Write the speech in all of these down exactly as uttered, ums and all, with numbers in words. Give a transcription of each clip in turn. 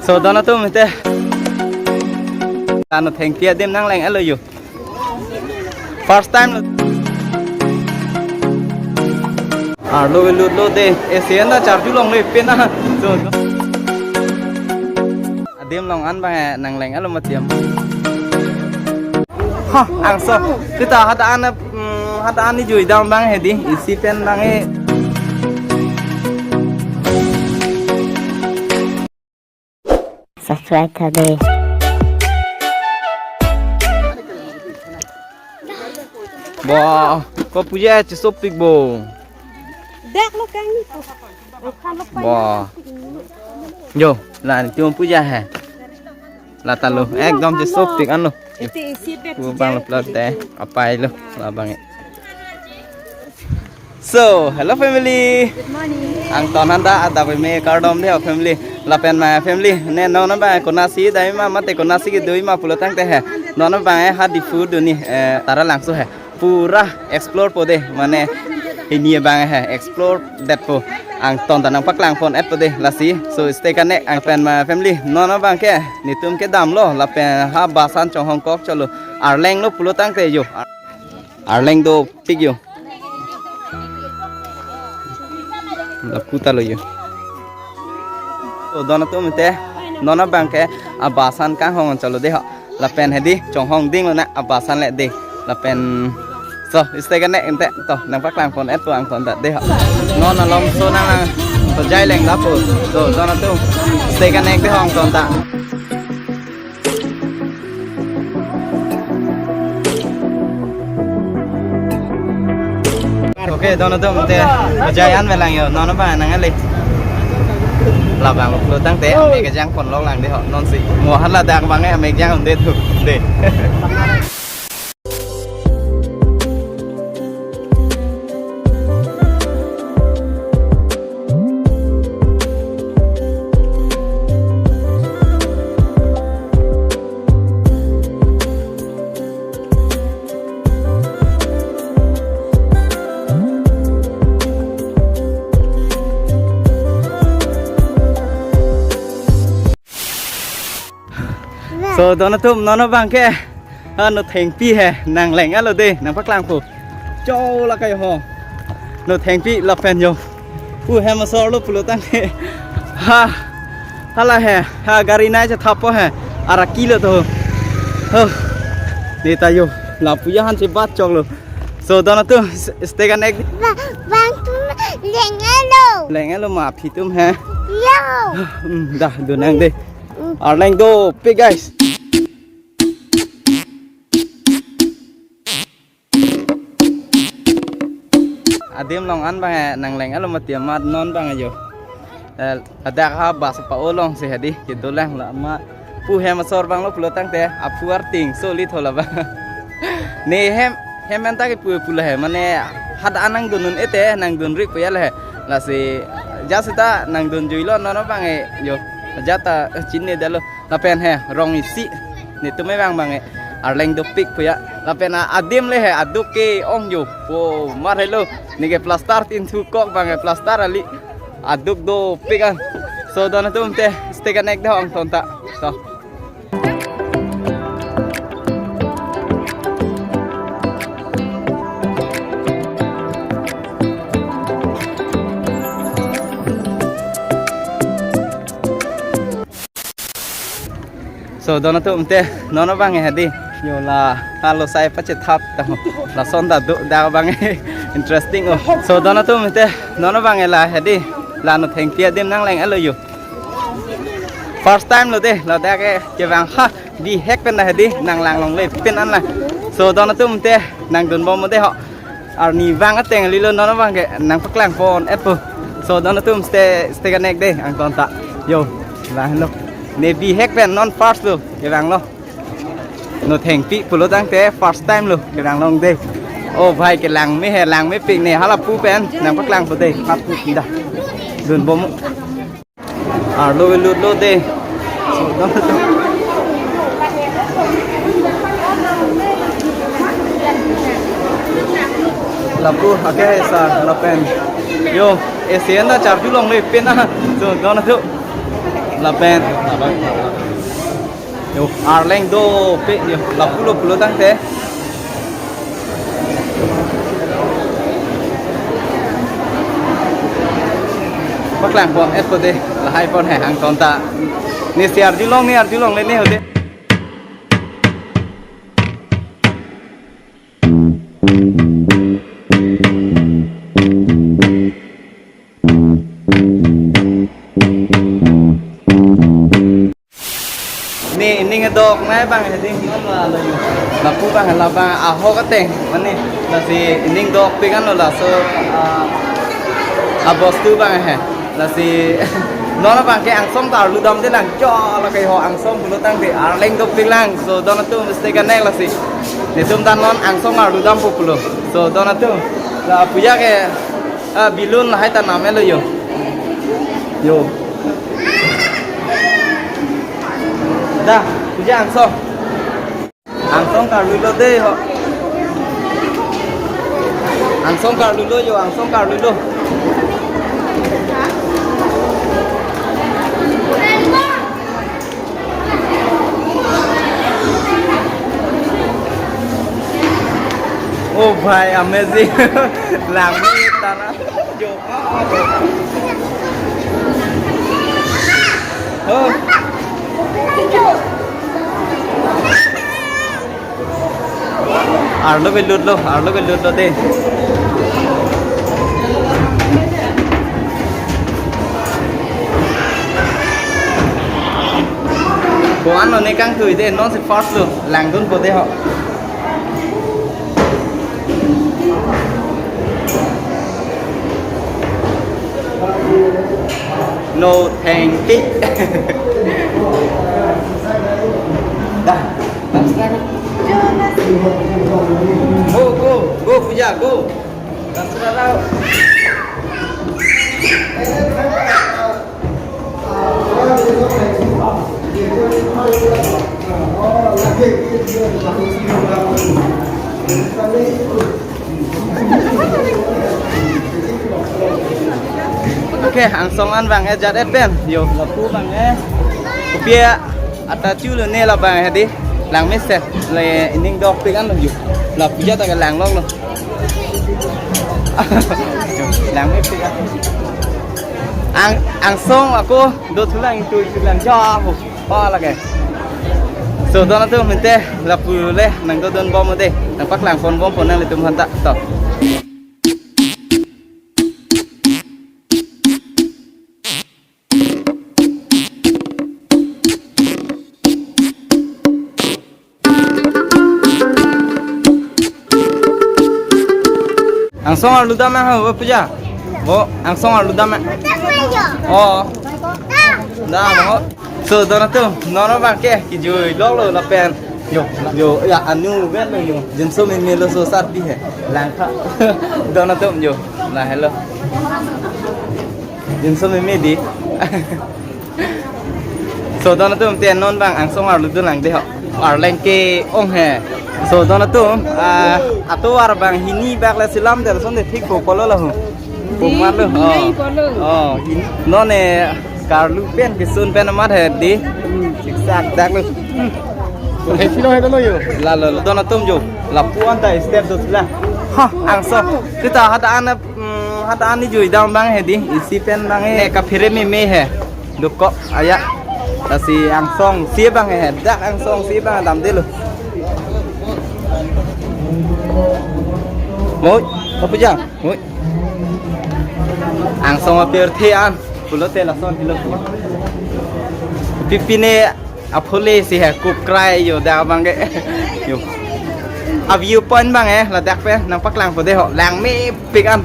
So, don atum ite. Ano thengpi adim nangleng-etlo yo. First time lo. Arlo velut lo de. Esi anda charju longle pena. So, adim along an abang nangleng-etlo matiam. Ha, angso. Kita hadak an, mm, hadak an ni jui dam abang hedi. Isi pen abang e. Subscribe tha de. Wah, ko puja chesopik bo. Dak lo kang ni ko. Wah. Yo, la ni tum puja hai. La ta lo, ekdom chesopik anlo. Iti isi bag. Pu abang lo plot te, apai lo, la abang e. So, hello family. Good morning. Angton anta adap me kardom de family. Lapen ma family, ne non abang konatsi dai ma mate konatsi kedo ma pulo tangte he. Non abang e ha Diphu dun ni, eh, Taralangso he. Pura explore po de, mane hini abang he explore det po. Angton ta nangpaklang pon-et po de lasi. So stay connect angpen ma family. Non abang ke netum kedam lo lapen ha bus an chonghong kok cholo. Arleng lo pulo tangte yo. Arleng dopik yo. Lapu ta lo yo. So don atum ite, non abang ke a bus an kanghong cholo de ho. Lapen hedi chonghong ding lo na a bus an le de. Lapen so stay connect ente to nangpaklang pon-et po angton ta de ho. Non alom so nang to jai leng lapu. So don atum stay connect de ho angton ta. Okay, don atum te bajai an velang yo, non abang nang ale. Labang lo tangte, me kejang pon lok lang de ho, non si. Mo hala dak abang e, me kejang un-e thu, de. So, don atum non abang ke. Ha, no thengpi he, nangleng-etlo de, nangpaklang po. Cho la kai ho. No thengpi lapen yo. Pu hem asor lo pulo tangte. Ha. Hala he, ha gari nai cha thapo he. Ara kilo to. Ho. Neta yo, lapu ya han si bat chok lo. So, don atum, s-, stay connect. Ba-, bang tum leng-etlo. Leng-etlo ma aphi tum he. Yo. Hmm, dah, dunang de. Arleng dopik, guys. Adim along an abang nangleng-etlo mati amat non abang yo. Eh, adak ha bus pa-o along si hedi kedo lang la ma pu hem asor abang lo pulo tangte aphu arting so li thola abang. Ne hem hem anta ke pu pu la he mane hadak an nangdun un-e te nangdun ri pu ya la he. Lasi ja seta nangdun jui lo non abang e yo. Ja ta, eh, chinine det lo. Lapen he rong isi netum abang abang e arleng dopik pu ya. Lapen a-, adim le he aduk ke-ong yo. Po mar helo. Ne ke plaster tin thu kok abang e plaster ali. Aduk dopik an. So don atum te stay connect de ho angton ta. So. So, don atum te, non abang e hedi. Yo la, halo sai pachethap ta. Lason ta do, dak abang e. Interesting o. So, don atum te, non abang e la hedi. La no thengpi adim nangleng-etlo yo. First time lo de, ladak ke kevang ha, bihek pen la hedi, nanglang longle pen an la. So, don atum te, nangdun bom de ho. Arni abang ateng lilo non abang ke nangpaklang pon-et po. So don atum stay, stay connect de angton ta. Yo, la helo. Ne bihek pen non first lo, kevang lo. No thengpi pulo tangte first time lo, kevang long de. O bhai kelang me he, lang mepik ne hala pu pen nangpaklang po de, hap pu pinda. Dun bom. Arlo velut lo de. So, dam tu. Lapu, ake sa, lapen. Yo, esi anda charju longle pena. So, dam tu. Lapen. Yo, arleng dopik yo, lapulo pulo tangte. Paklang pon et pute, lahai pon he hang ton ta. Ne si arjulong, ne arjulongle ne hote. Ne ining dok nai bang hedi non la lo yo. Lapu bang la bang ahok ateng mane lasi ining dopik anlo laso, ah, abostu bang he. Lasi non bang ke angsong ta arlu damde lang jo la ke ho angsong pulo tangte arleng dopik lang. So don atum mesti kanek lasi. Netum ta non angsong arlu dampo pulo. So don atum la puja ke, ah, balloon lahai ta namelo yo. Yo. Da, puja angsong. Angsong karlulo de ho. Angsong karlulo yo, angsong karlulo. Oh bhai, amazing. Langmit tara. Jo. Oh. Arlo ke lutlo, arlo ke lutlo de. Ko-an lo ne kangtui de, non si first lo, langdunpo de ho. No, thank you. Da, da, silakan. Go, go, go, puja, go. Da, silakan. Okay, angsong an bang eh jat et pen. Yo, lapu bang eh. Kopi ya, ata chu lo ne la bang eh di. Langmesen le ining dopik anlo yo. Lapu jat ta ke langloklo. Langmesen. Ang, angsong ako dothulang itu, itu lang jauh. Oh, lake. So, don atum minte lapu le nangdodun bomde. Nangpaklang pon bompo nanglitum aphanta. To. Angsong arlu dam ha, o puja. O, angsong arlu dam ha. O. Da, o. So, don atum, non bang ke, kejui loklo lapen. Yo, yo, ya, anu vet lo yo. Jinso meme lo so sar di he. Langtha. Don atum yo. Na, hello. Jinso meme di. So, don atum te non bang angsong arlu dun lang de ho. Arleng ke-ong he. So, don atum, ah, atovar bang hini bak le selam del son de thik po polo lahu. Di, pumar lo. Hini Oh. Polo. Oh, hin-, non e karlu pen kesun pen amat he di. Hmm, siksak dak lo. Hmm. He silo he lo yo. Lalo, lalo. Don atum jo. Lapu an ta step do sila. Ha, angsong. Kita hada an Hmm, hadak an ni jui dam bang he di, isi pen bang he. Ne kaphere meme he. Dokok aya. Lasi angsong si bang he, dak angsong si bang damde lo. Moi, apa jang? Moi. Angsong apir the an. Pulote lason hilo. Pipi ne aphule si he kup krai yo dak bang ke. Yo. A view point bang eh, ladak pen nangpaklangpo de ho, langmepik an.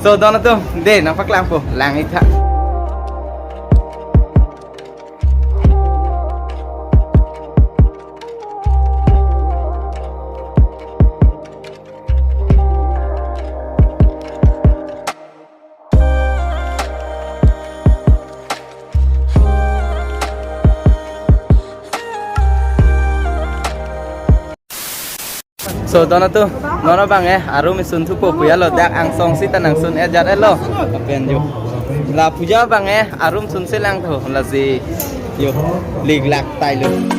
So, don atum, de nangpaklangpo, lang-ik tha. So, don atum, non bang eh, arum isun thupo puya lo, dak angsong sita nangsun eh jat eh lo. Apen jo. La puja abang eh, arum sunse lang tho, lasi. Yo, lik lak tai lo.